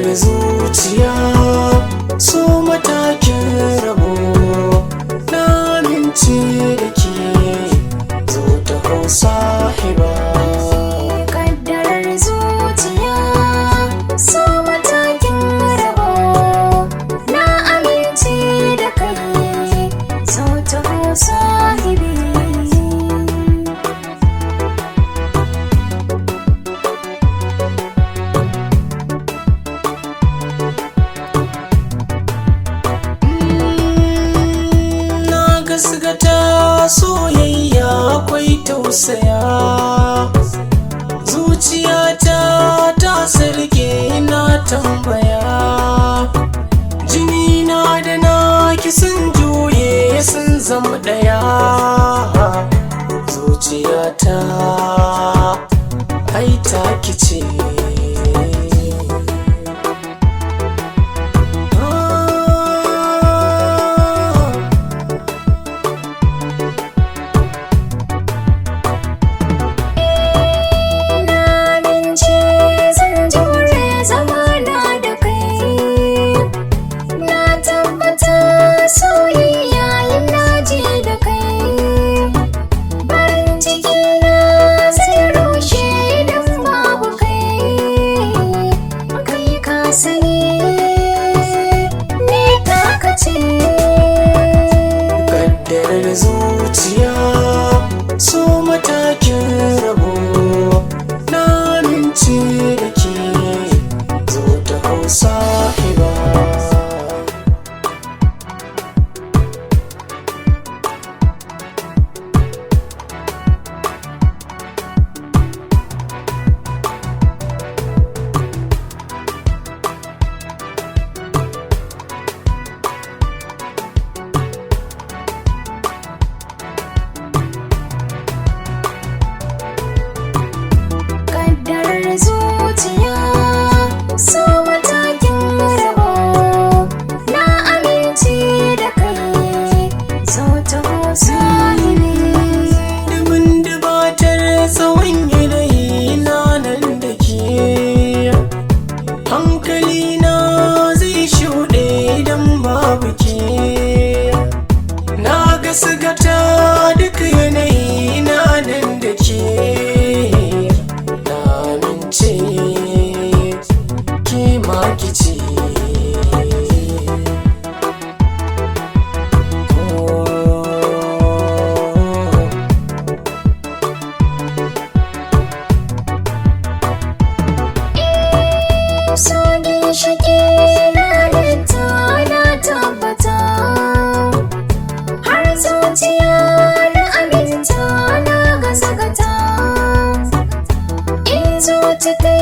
Kaddarar zuciya so matakin rabo, na amince da ke, zo ta sahiba. Kaddarar zuciya so matakin rabo, na amince da kai, zo taho sahibi. Na gasgata soyayya akwai tausaya, zuciyata ta sarke na tambaya, jini na da naki sun juye sun zama ɗaya, zuciyata ai ta kice. Na amince zan jure zamana da kai, na tabbata soyayya ina ji da kai, farin ciki na zai rushe idan babu kai, kai ka sani ni taka ce. Kaddarar zuciya so matakin rabo, na amince da ke, zo ta sahiba. Kaddarar zuciya so matakin rabo, na amince da kai, zo taho sahibi. Dubin dubatar tsawon yanayi na nan da ke, hankali na zai shuɗe idan babu ke, na gasgata duk yanayi na nan da ke, na amince ke ma ki ce. Oh. So ginshiki na halitta na tabbata, har zuciya na aminta na gazagata, in zuci ta